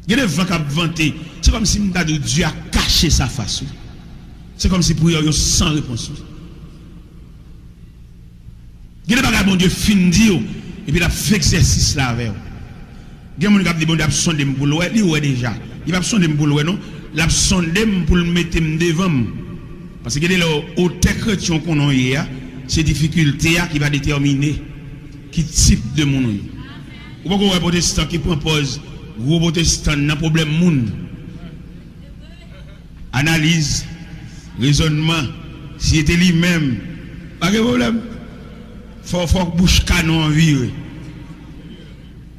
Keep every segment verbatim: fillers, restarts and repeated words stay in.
Gen de van k ap vante. Se kòmsi m ta di w Dye a kache sa fas, wi. Se kòmsi priyè w yo san repons, wi. Gen de bagay Bondye fin di w, epi l ap fè egzèsis la avè w. Gen moun k ap di Bondye ap sonde m pou l wè, li wè deja. Li p ap sonde m pou l wè, non. L ap sonde m pou l mete m devan m. Paske gen de lè, otè kretyen w konnen w ye a, se difikilte a ki va detèmine ki tip de moun ou ye. Ou poko wè pwotestan ki pran pòz gwo pwotestan nan pwoblèm moun. Analiz, rezònman, si se te li menm, pa gen pwoblèm. Fò, fòk bouch kanon an vire.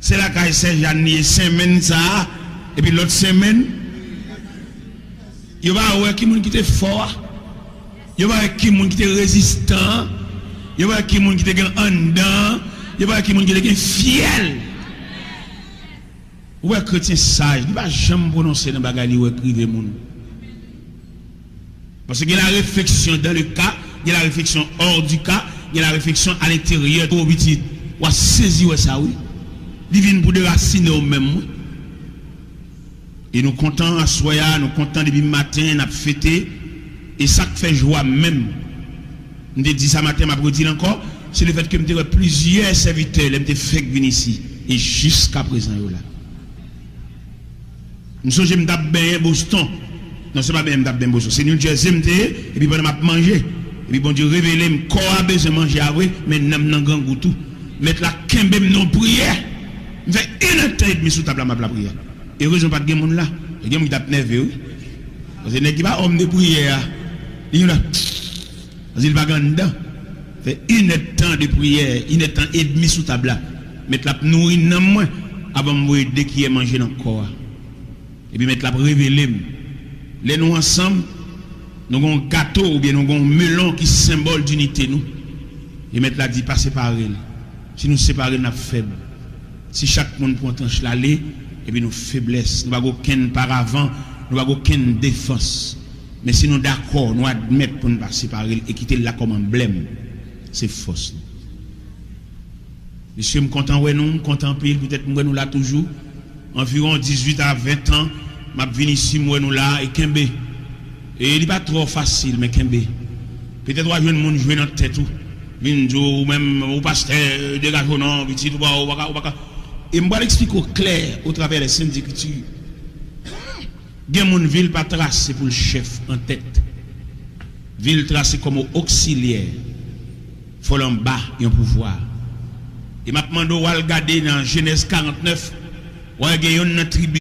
Se lakay Sè Jàn li ye, senmenn sa a, epi lòt senmenn, yo pa wè ki moun ki te fò a. Yo pa wè ki moun ki te rezistan an. Yo pa wè ki moun ki te gen anndan an. Yo pa wè ki moun ki te gen fyèl. Ou wè kretyen saj, li pa janm pwononse nan bagay li wè k rive moun. Paske gen la réflexion dans le cas, gen la réflexion hors du cas, gen la réflexion à l'intérieur. O pitit, w a sezi wè sa, wi. Li vin pou derasine w menm, wi. E nou kontan aswè a, nou kontan depi maten, n ap fete. E sa k fè jwa m menm, m te di sa maten, m ap redi l ankò, se lefètke m te wè plizyè sèvitè lè m te fèk vin isi. E jiskaprezan yo la. M sonje m t ap benyen Boston. Non, se pa benyen m t ap benyen Boston. Se New Jersey m te ye, epi pandan m ap manje, epi Bondye revele m, kò a bezwen manje a vre, men nanm nan grangou tou. Mèt la kenbe m nan yon priyè. M fè inèdtan edmi sou tab la, m ap lapriyè. Erezman pa t gen moun la. Gen moun ki t ap nève, wi. Paske nèg ki pa òm de priyè a, li la. Paske li pa gen anndan. Fè inèdtan de priyè, inèdtan edmi sou tab la. Mèt la ap nouri nanm mwen avan m voye de kiyè manje nan kò a. Epi Mèt la ap revele m. Lè nou ansanm, nou gen yon gato oubyen nou gen yon melon ki senbòl dinite nou. E Mèt la di, pa separe l. Si nou separe l, n ap fèb. Si chak moun pran tranch l ale, epi nou feblès, nou pa gen okenn paravan, nou pa gen okenn defans. Men si nou dakò, nou admèt pou n pa separe l e kite l la kòm anblèm, se fòs nou. Mesye, m kontan wè nou, m kontan anpil, poutèt m wè nou la toujou. Anviwon dizuit a ven tan, m ap vin isi, m wè nou la, e kenbe. E li pa twò fasil, men kenbe. Petèt w a jwenn moun jwe nan tèt ou, vin di w, ou menm, ou pastè, degaje w non, pitit, ou pa, ou pa ka, ou pa ka. E m pral eksplike w klè otravè lè Sent Ekriti. Gen moun vi l pa trase pou l chèf an tèt. Vi l trase kòm oksilyè. Fò l anba yon pouvwa. E m ap mande w al gade nan Jenèz karantnèf, w a gen yonn nan tribi